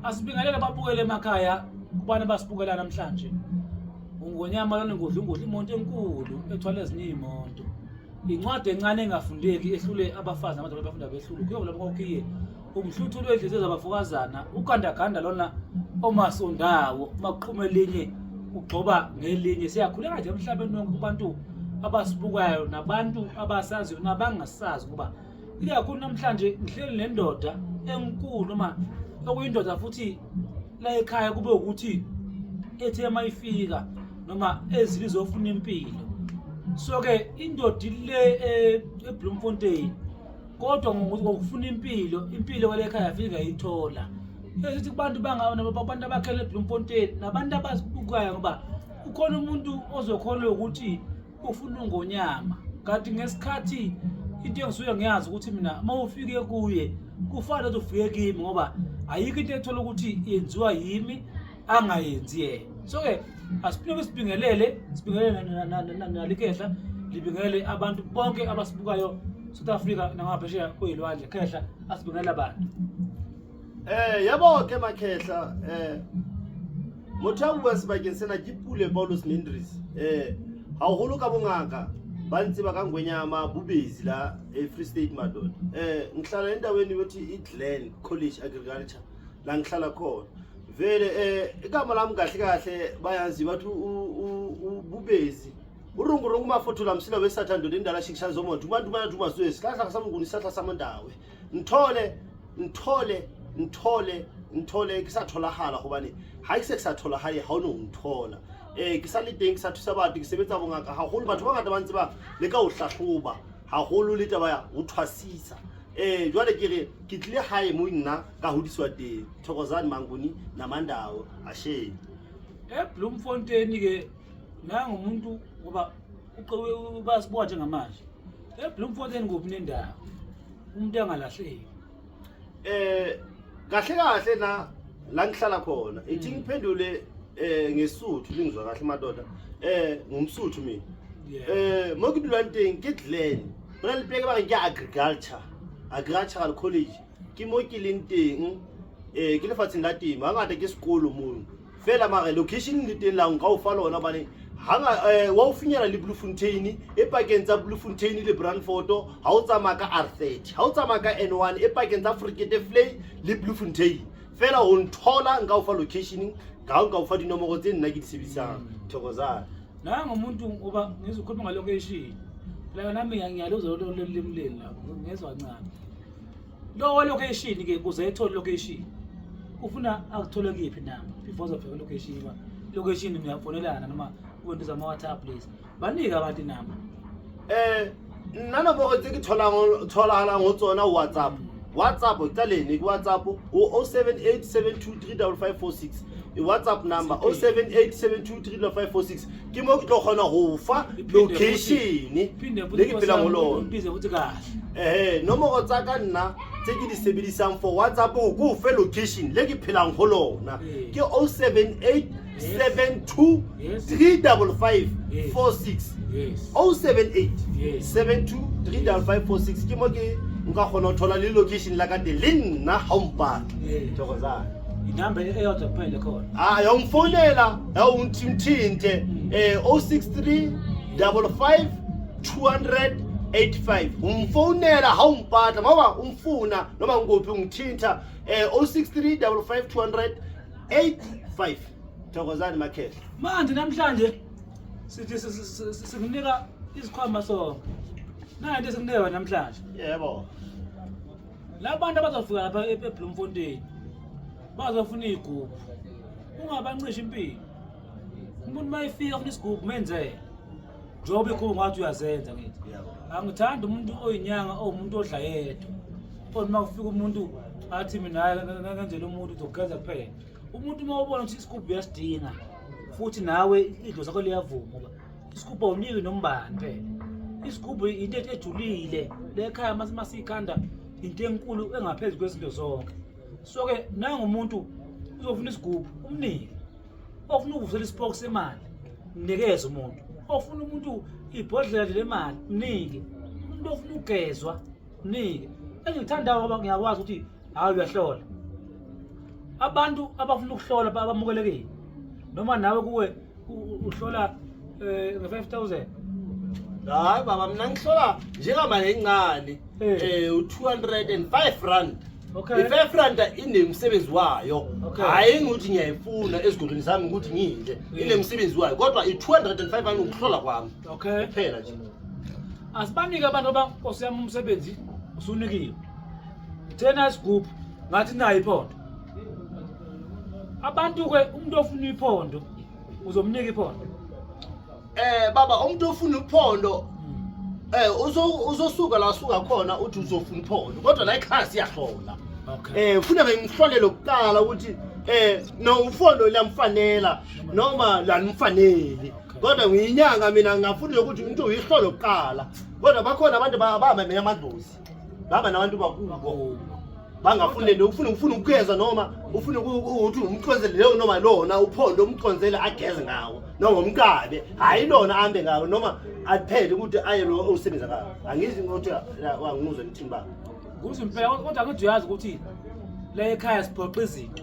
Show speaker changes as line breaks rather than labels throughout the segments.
Asibingelele ababukele emakhaya kubani abasibukela namhlanje. Ungonyama lona ngudla ungudla imoto enkulu ethwala ezinye iy'moto. Incwadi encane engafundeki ehlule abafazi namadoda abafunda behlule. Kuyokulapho kwakhiye umhluthulo wedlize zabafokazana ugandaganda lona omasondawo makuqhuma elinye ugxoba ngelinye. Siyakhuleka nje emhlabeni wonke kubantu abasibukayo nabantu abasaziyo nabangasazi ukuba ikakhulu namhlanje ngihleli nendoda enkulu noma okuyindoda futhi la ekhaya kube ukuthi ethe uma ifika noma ezile izofuna impilo. So-ke indoda le eBloemfontein kodwa ngokufuna impilo, impilo kwale ekhaya yafika yayithola. Esithi kubantu abantu abakhele eBloemfontein nabantu abazibukayo ngoba ukhona umuntu ozokholwa ukuthi ufuna ungonyama kanti ngesikhathi into engisuke ngiyazi ukuthi mina uma ufike kuye kufana ukuthi ufike kimi ngoba ayikho into ethola ukuthi yenziwa yimi angayenzi yena. So-ke asiphinde sibingelele, sibingelele nalikhehla, libingelele abantu bonke abasibukayo South Africa nangaphesheya kwey'lwandle. Khehla, asibingelele abantu.
Yebo ke makhehla, motho ya buang sebakeng sena ke Pule Paulus Mendris. Haholo ka bongaka ba ntse ba ka Ngwenyama Bubezi la e Free State madoda. Ngihlala endaweni yokuthi iGlen College Agriculture la ngihlala khona. Vele igama lami kahle kahle bayazi bathi uBubezi. Urungurungu mafothula msila wesathando lendala shikisha zomonto. Ubantu bayaduma zwe sihlahla samnguni sihlahla samandawe. Nthole nthole nthole nthole ke sa tholagala gobane ga ke se ke sa tholagale ga o ne o nthola. Ke sa le teng ke sa thusa batho ke sebetsa bongaka haholo. Batho ba bangata ba ntse ba leka ho hlahloba haholo le taba ya ho thwasisa. Jwale ke re ke tlile hae mo nna ka hodiswa teng Thokozani Manguni Namandao Ashe.
EBloemfontein ke nangu umuntu ngoba bayasibuka njengamanje. EBloemfontein kuphi nendawo umuntu angalahleki?
Kahle kahle na la ngihlala khona ithi ngiphendule ngesuthu lingizwa kahle madoda. Ngumsuthu mina. Mo ke dulang teng ke Glen. Ho na le pleke ba reng ke agriculture, agricultural college ke mo ke leng teng. Ke lefatsheng la temo hangata ke sekolo mono fela mare location le teng la nka o fa lona hobane hanga wa o finyela le Bloemfontein e pakeng tsa Bloemfontein le Brandfort ha o tsamaya ka R30 ha o tsamaya ka N1 e pakeng tsa Frikete Vlei le Bloemfontein fela o nthola nka o fa location ka nka o fa dinomoro tse nna ke di sebedisang. Thokozani.
Nangu umuntu ngoba ngizokhuluma ngalocation la nami ngiyaluzwa lolu limi leni lapho ngezwa kancane. Lo location ke kuze ethole location ufuna akuthole kuyiphi namba before uzofika location ba location niyafonelana noma kwento zama WhatsApp lezi banike abantu inamba.
Nna nomoro tse ke tholang tholagalang ho tsona WhatsApp. WhatsApp tsa lene ke WhatsApp o 0787235546. E WhatsApp number 0787235546 ke mo ke tlo kgona ho fa location le ke phelang ho lona.
Bize futhi kahle.
Nomoro tsa ka nna tse ke di sebedisang for WhatsApp ho ke o fe location le ke phelang ho lona ke 078 72 355 46. 078 72 355 46 ke mo ke nka kgona ho thola le location la ka teng le nna ha o mpatla. Thokozani.
Inamba eyodwa kuphela khona.
Ah, ya ungifonela, ya ungithinte 063 55 285. Ungifonela ha ungipatla ngoba ungifuna noma ngikuphi ungithinta 063 55 285. Thokozani makhehla.
Manje namhlanje sithi sikunika isikhwama sonke. Nayi into esikunika yona namhlanje.
Yebo.
Labantu abazofika lapha eBloemfontein bazofuna iy'gubhu, ungabancisha impilo. Umuntu uma efika afuna isigubhu menzele njengoba ikhulu ngathi uyazenza ngithi. Angithandi umuntu oyinyanga owumuntu odla yedwa. Kodwa uma kufika umuntu athi mina hayi ngenzela umuntu uzogeza kuphela. Umuntu uma ubona ukuthi isigubhu uyasidinga futhi nawe idlo zakho liyavuma ngoba isigubhu awuniki nombani phela. Isigubhu into ejulile lekhaya masiyikhanda into enkulu engaphezu kwezinto zonke. So-ke nangu umuntu uzofuna isigubhu umnike. Ofuna ukuvusela isipoki semali mnikeze umuntu. Ofuna umuntu ibhodlela nje lemali mnike. Umuntu ofuna ukugezwa mnike. Engikuthandayo ngoba ngiyakwazi ukuthi hayi uyahlola. Abantu abafuna ukuhlola bamukelekile noma nawe kuwe uhlola nge-5000?
Hayi baba, mina ngihlola njengamali encane, u-205 rand. I-5 rand inemsebenzi wayo. Hhayi ukuthi ngiyayifuna esigodlweni sami ukuthi ngiyidle. Inemsebenzi wayo, kodwa i-205 rand ukuhlola kwami kuphela nje.
Asibanike abantu aba nkosi yami umsebenzi usunikiwe. Thena isigubhu ngathi nayo iphondo. Abantu-ke, umuntu ofuna iphondo uzomnika iphondo?
Baba, umuntu ofuna uphondo uzosuka la asuka khona uthi uzofuna uphondo, kodwa la ekhaya siyahlola. Ufuna bengihlolele kuqala ukuthi no uphondo liyamfanela noma lanimfaneli. Kodwa ngiyinyanga mina, ngingafuna ukuthi umuntu uyihlole kuqala, kodwa bakhona abantu abahamba mina amadlozi, bahamba nabantu bakubo bangafuni lento, ufuna ukugeza noma ufuna ukuthi umconzele leyo noma lona uphondo, umconzele ageze ngawo noma umqabe, hhayi lona ahambe ngawo noma aphele ukuthi aye lo osebenza ngawo. Angizi ukuthi wangizwe ngithini ba.
Kuze impela, kodwa ngithi uyazi ukuthi la ekhaya siphoqa izinto.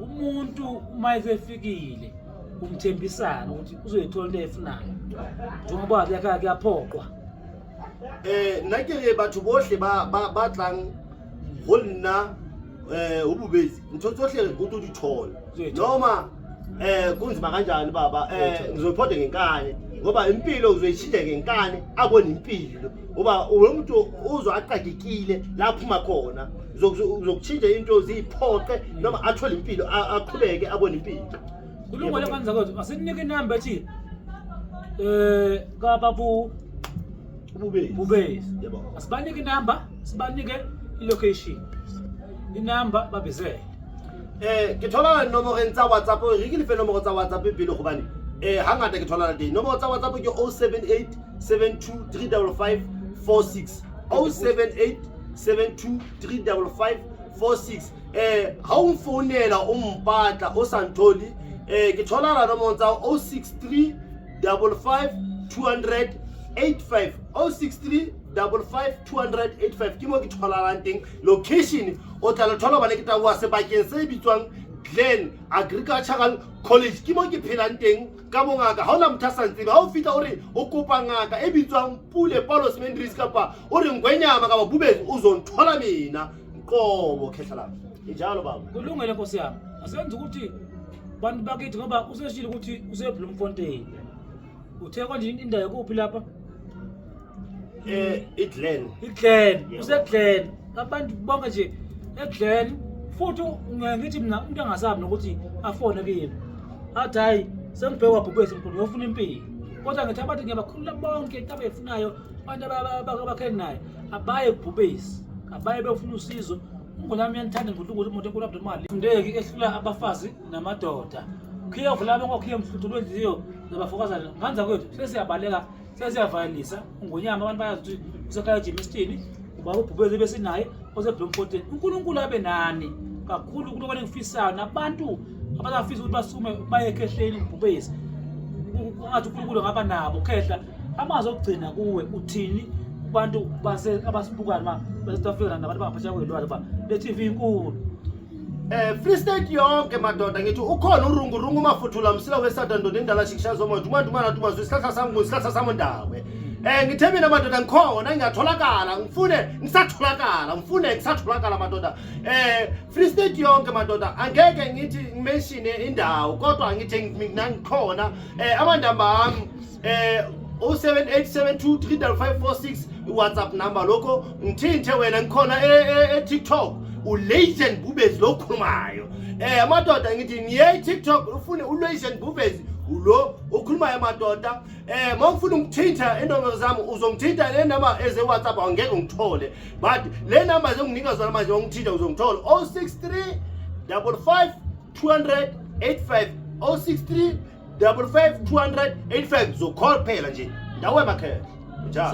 Umuntu uma esefikile umthembisana ukuthi uzoyithola into ayifunayo, njengoba wazi ekhaya kuyaphoqwa.
Nna ke re batho bohle ba tlang ho nna ho Bubezi, ntho tsohle o tlo di thola.
Uzoyithola.
Noma kunzima kanjani baba, ngizoyiphoda ngenkani ngoba impilo uzoyishintsha ngenkani, abone impilo ngoba lo muntu uzwa aqakekile la aphuma khona. Uzokushintsha into ziyiphoqe noma athole impilo, aqhubeke abone impilo.
Kulungile kwanza, kodwa asinike inamba ethi kababu
uBubezi.
Bubezi.
Yebo.
Asibanike inamba, sibanike i-location, inamba babizele.
Ke thola nomoreng tsa WhatsApp, re ke lefe nomoro tsa WhatsApp pele gobane hangata ke thola teng. Nomoro tsa WhatsApp ke 078 72 355 46, 078 72 355 46. Ha o mfounela o mpatla o sa nthole, ke tholala nomoro tsa 063 55 200 85, 063 55 200 85 ke mo ke tholalang teng. Location o tla le thola gobane ke taboa sebakeng se bitswang Glen Agricultural College, ke mo ke phelang teng ka bongaka. Ha ona motho a sa ntsebe. Ha o fitlha o re o kopa ngaka e bitswang Pule Paulos Mendris kapa o re Ngwenyama kapa Bubezi, o zonthola mina nqobo khehla lami injalo baba.
Kulungile nkosi yami, asenze ukuthi bantu bakithi, ngoba useshilo ukuthi useBloemfontein, uthe konje indawo kuphi lapha?
iGlen.
iGlen.
Yebo.
UseGlen, abantu bonke nje eGlen. Futhi ngiye ngithi mina umuntu angasabi nokuthi afone kimi athi hayi, sengibhekwa Bhubesi mkhulu, ngiyofuna impilo, kodwa ngithi abantu ngiyabakhulula bonke into abayifunayo, abantu abakhele naye abaye kuBhubesi, abaye beyofuna usizo. Ungolami uyanithanda ngudla ukuthi umuntu enkulu abnormal fundeki ehlula abafazi namadoda, khiya uvula abengokhiya mhluthu lwenhliziyo zabafokazana nganza kwethu. Sesiyabaleka, sesiyavalelisa uNgonyama, abantu bayazi ukuthi usekhaya eGermiston, ubaba uBhubezi besinaye oseBloemfontein. UNkulunkulu abe nani kakhulu kuloko enikufisayo, nabantu abazafisa ukuthi basukume baye ekhehleni uBhubezi, ungathi uNkulunkulu angaba nabo. Khehla, amazwi okugcina kuwe, uthini kubantu abasibukayo ma base-South Africa nabantu bangaphesheya kwelwandle, uba le TV inkulu?
Free State yonke madoda, ngithi ukhona urungurungu mafuthula msila wesada ndoda endala shikishazo manje umandumana tumazwe isihlahla sami ngisihlahla sami ndawe. Ngithe mina madoda ngikhona, ngingatholakala ngifune, ngisatholakala ngifune, ngisatholakala madoda. Free State yonke madoda, angeke ngithi ngimention indawo, kodwa ngithi mina ngikhona. Amandamba ami 0787235546, WhatsApp number lokho, ngithinte wena. Ngikhona e-TikTok, uLegend Bubezi lo okhulumayo. Amadoda, ngithi ngiye TikTok ufune uLegend Bubezi lo okhulumayo madoda. Mawufuna ukuthinta inombolo zami, uzongithinta le number eze WhatsApp, angeke ngithole, but le number zenginika zona manje, ungithinta uzongithola 063 55 200 85, 063 55 200 85. Zocall phela nje ndawo emakhaya njalo.